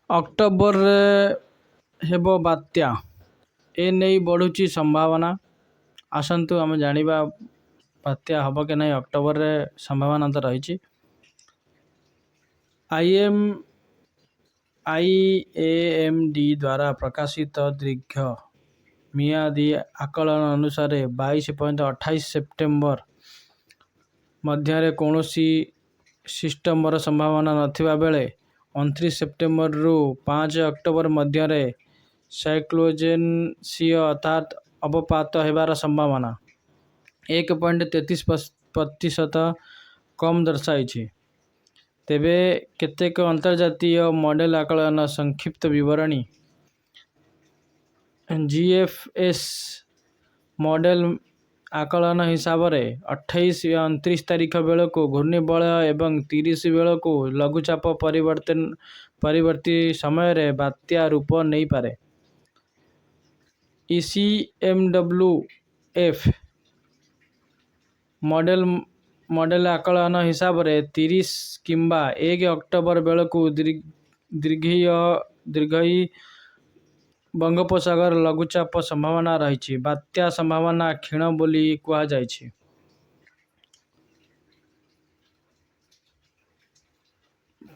ଅକ୍ଟୋବରରେ ହେବ ବାତ୍ୟା, ଏନେଇ ବଢ଼ୁଛି ସମ୍ଭାବନା। ଆସନ୍ତୁ ଆମେ ଜାଣିବା ବାତ୍ୟା ହେବ କି ନାହିଁ ଅକ୍ଟୋବରରେ, ସମ୍ଭାବନା ତ ରହିଛି। ଆଇଏମଡି ଦ୍ୱାରା ପ୍ରକାଶିତ ଦୀର୍ଘ ମିଆଦୀ ଆକଳନ ଅନୁସାରେ 22.28 ସେପ୍ଟେମ୍ବର ମଧ୍ୟରେ କୌଣସି ସିଷ୍ଟମର ସମ୍ଭାବନା ନଥିବା ବେଳେ 29 ସେପ୍ଟେମ୍ବରରୁ 5 ଅକ୍ଟୋବର ମଧ୍ୟରେ ସାଇକ୍ଲୋଜେନେସିସ ଅର୍ଥାତ୍ ଅବପାତ ହେବାର ସମ୍ଭାବନା 1.33% କମ୍ ଦର୍ଶାଇଛି। ତେବେ କେତେକ ଅନ୍ତର୍ଜାତୀୟ ମଡେଲ ଆକଳନ ସଂକ୍ଷିପ୍ତ ବିବରଣୀ ଜିଏଫଏସ ମଡେଲ ଆକଳନ ହିସାବରେ 28 29 ତାରିଖ ବେଳକୁ ଘୂର୍ଣ୍ଣିବଳୟ ଏବଂ 30 ବେଳକୁ ଲଘୁଚାପ ପରବର୍ତ୍ତୀ ସମୟରେ ବାତ୍ୟା ରୂପ ନେଇପାରେ। ଇସିଏମଡବ୍ଲ୍ୟୁଏଫ ମଡେଲ ଆକଳନ ହିସାବରେ 30 କିମ୍ବା 1 ଅକ୍ଟୋବର ବେଳକୁ ଦୀର୍ଘଇ ବଙ୍ଗୋପସାଗର ଲଘୁଚାପ ସମ୍ଭାବନା ରହିଛି, ବାତ୍ୟା ସମ୍ଭାବନା କ୍ଷୀଣ ବୋଲି କୁହାଯାଇଛି।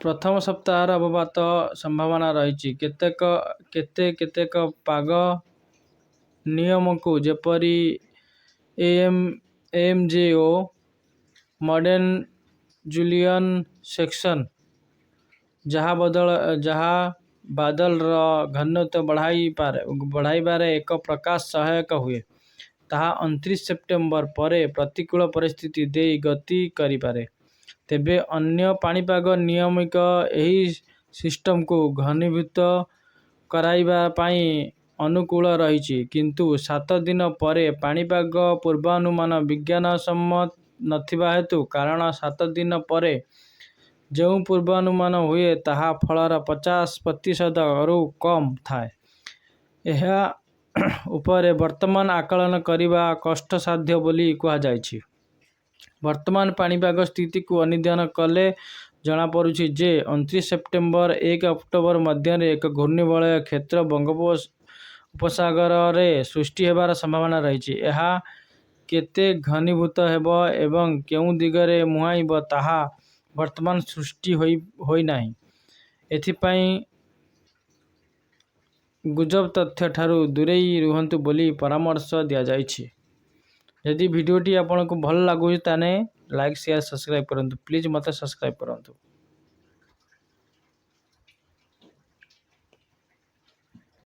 ପ୍ରଥମ ସପ୍ତାହରେ ଅବପାତ ସମ୍ଭାବନା ରହିଛି। କେତେ କେତେକ ପାଗ ନିୟମକୁ ଯେପରି ଏଏମଜେ ଓ ମଡେନ ଜୁଲିୟନ ସେକ୍ସନ, ଯାହା ବାଦଲର ଘନତ୍ୱ ବଢ଼ାଇବାରେ ଏକ ପ୍ରକାର ସହାୟକ ହୁଏ, ତାହା 29 ସେପ୍ଟେମ୍ବର ପରେ ପ୍ରତିକୂଳ ପରିସ୍ଥିତି ଦେଇ ଗତି କରିପାରେ। ତେବେ ଅନ୍ୟ ପାଣିପାଗ ନିୟାମକ ଏହି ସିଷ୍ଟମକୁ ଘନୀଭୂତ କରାଇବା ପାଇଁ ଅନୁକୂଳ ରହିଛି, କିନ୍ତୁ 7 ଦିନ ପରେ ପାଣିପାଗ ପୂର୍ବାନୁମାନ ବିଜ୍ଞାନସମ୍ମତ ନଥିବା ହେତୁ, କାରଣ 7 ଦିନ ପରେ ଯେଉଁ ପୂର୍ବାନୁମାନ ହୁଏ ତାହା ଫଳର 50%ରୁ କମ୍ ଥାଏ, ଏହା ଉପରେ ବର୍ତ୍ତମାନ ଆକଳନ କରିବା କଷ୍ଟସାଧ୍ୟ ବୋଲି କୁହାଯାଇଛି। ବର୍ତ୍ତମାନ ପାଣିପାଗ ସ୍ଥିତିକୁ ଅନୁଧ୍ୟାନ କଲେ ଜଣାପଡୁଛି ଯେ 29 ସେପ୍ଟେମ୍ବର 1 ଅକ୍ଟୋବର ମଧ୍ୟରେ ଏକ ଘୂର୍ଣ୍ଣିବଳୟ କ୍ଷେତ୍ର ବଙ୍ଗୋପସାଗରରେ ସୃଷ୍ଟି ହେବାର ସମ୍ଭାବନା ରହିଛି। ଏହା କେତେ ଘନୀଭୂତ ହେବ ଏବଂ କେଉଁ ଦିଗରେ ମୁହାଁଇବ ତାହା ବର୍ତ୍ତମାନ ସ୍ପଷ୍ଟ ହୋଇନାହିଁ। ଏଥିପାଇଁ ଗୁଜବ ତଥ୍ୟ ଠାରୁ ଦୂରେଇ ରୁହନ୍ତୁ ବୋଲି ପରାମର୍ଶ ଦିଆଯାଇଛି। ଯଦି ଭିଡ଼ିଓଟି ଆପଣଙ୍କୁ ଭଲ ଲାଗୁଛି, ତାହେଲେ ଲାଇକ୍, ସେୟାର, ସବସ୍କ୍ରାଇବ୍ କରନ୍ତୁ। ପ୍ଲିଜ୍ ମୋତେ ସବସ୍କ୍ରାଇବ୍ କରନ୍ତୁ।